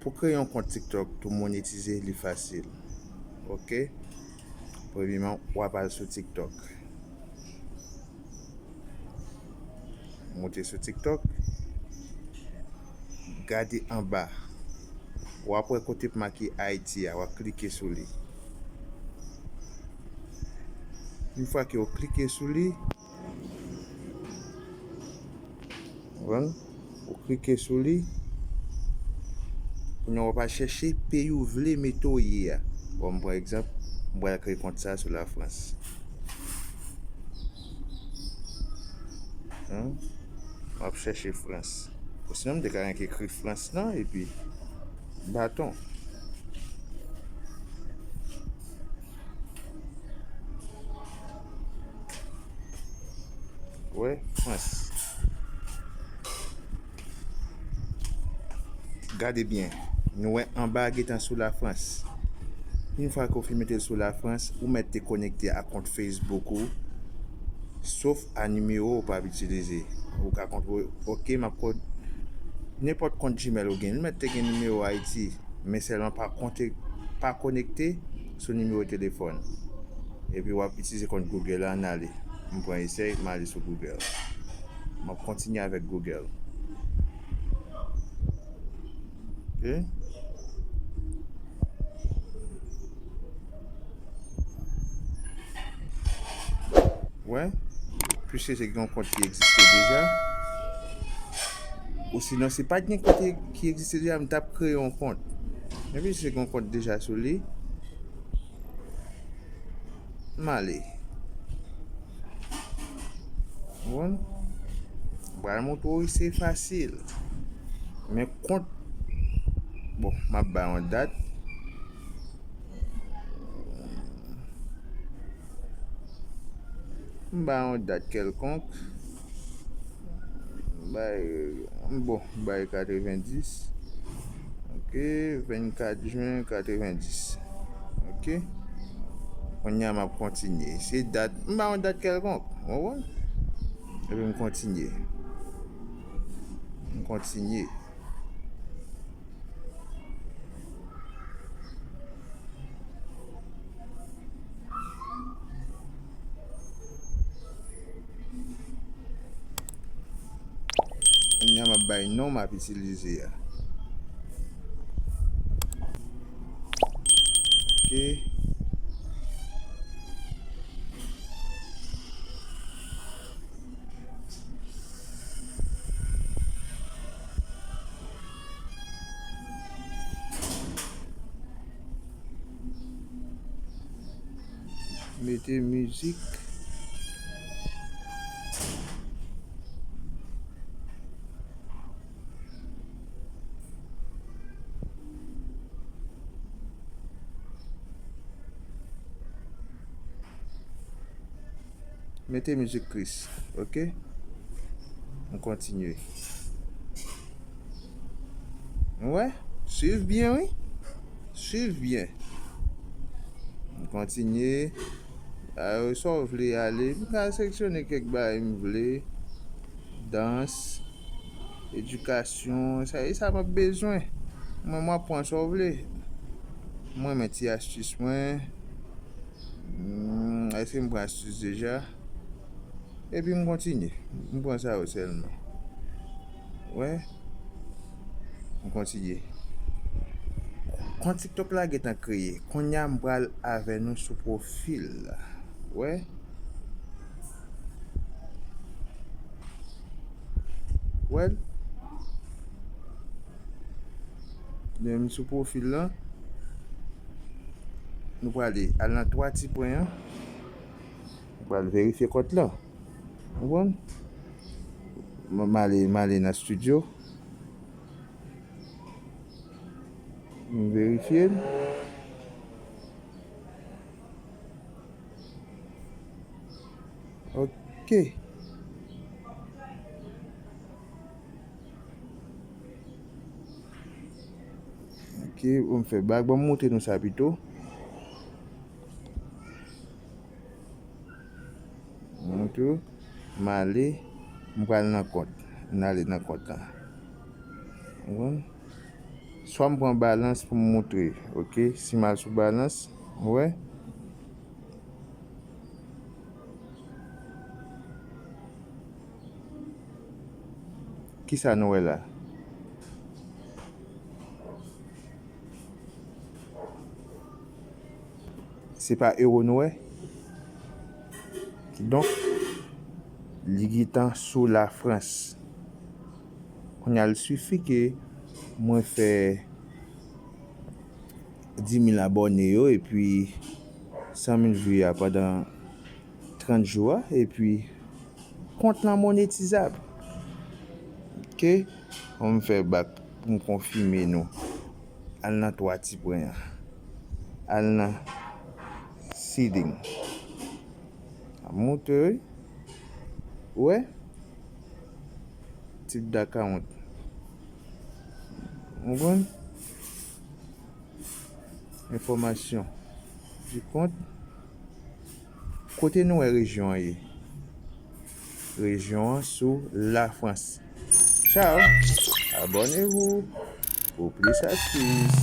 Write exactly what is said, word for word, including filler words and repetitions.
Pou kreye yon kont TikTok, tou moun itilize, li fasil. Oke? Premyèman, w ap al sou TikTok. Moute sou TikTok. Gade anba. W ap wè kote k make Ayiti a, w ap klike sou li. Yon fwa ke w klike sou li, konprann? Ou klike sou li. Kounye a w ap al chèche peyi w vle mete w ye a. Bon, m pran egzanp, m pral kreye kont sa sou Lafrans. Hein? M ap chèche Frans. Osinon, m te ka renk ekri Frans lan, epi baton. Wè, Frans. Gade byen. Nou wè anba a gentan sou Lafrans. Yon fwa ke w fin mete l sou Lafrans, ou mèt te konekte ak kont Facebook ou, sof a nimewo w p ap itilize. Ou ka kontwole, oke, m ap kon-, nenpòt kont Gmail ou gen, li mèt te gen nimewo Ayiti, men sèlman pa konte-, pa konekte sou nimewo telefòn. Epi w ap itilize kont Google la, ann ale. M pran esèy, m ale sou Google. M ap kontinye avèk Google. Oke? Wè, piske se yon kont ki egziste deja. Osinon, si pa t gen kont ki egziste deja, m t ap kreye yon kont. Men piske se yon kont deja sou li, m ale. Konprann? M pral montre w, se fasil. Men kont, bon, m ap bay yon dat. M bay yon dat kèlkonk. M bay, bon, m bay katrevendis. Oke, vennkat jen katrevendis. Oke. Kounye a m ap kontinye. Se dat, m bay yon dat kèlkonk. Ou konprann? Epi m kontinye. M kontinye. Kounye a m ap bay non m ap itilize a. Oke. Mete mizik. Mete mizik tris, oke? M kontinye. Ou wè? Swiv byen, wi. Swiv byen. M kontinye. A, sa w vle ale. M ka seleksyone kèk bagay m vle. Dans, edikasyon, sa e sa m ap bezwen. Mwen, m ap pran sa w vle. Mwen, men ti astis mwen. Hmm, èske m pran astis deja? Epi m kontinye. M pran sa yo sèlman. Wè. M kontinye. Kont TikTok la gentan kreye. Kounye a m pral avè nou sou pwofil la. Wè. Wè l. Lè m sou pwofil la, nou prale al nan twa ti pwen an. Nou pral verifye kont lan. Ou konprann? M, m ale, m ale nan estidyo. M verifye l. Ok. Ok, bon, m fè bak. Bon, m montre nou sa pito. M montre w. M ale, m pral nan kont. M ale nan kont lan. Ou konprann? Swa m pran balans pou m moutre, oke? Si m al sou balans, ou wè? Kisa nou wè la? Se pa ewo nou wè? Kidonk, li gentan sou Lafrans. Kounye a, l sifi ke mwen fè dis mil abòne yo epi san mil vi a pandan trant jou a, epi kont lan monetizab. Oke? An m fè bak pou m konfime nou. Al nan twa ti pwen an. Al nan seeding. Ap monte, wi. Ou wè? Type d'account. Ou konprann? Enfòmasyon du compte. Kote nou wè rejyon an ye? Rejyon an sou Lafrans. Ciao. Abonnez-vous pour plus astuces.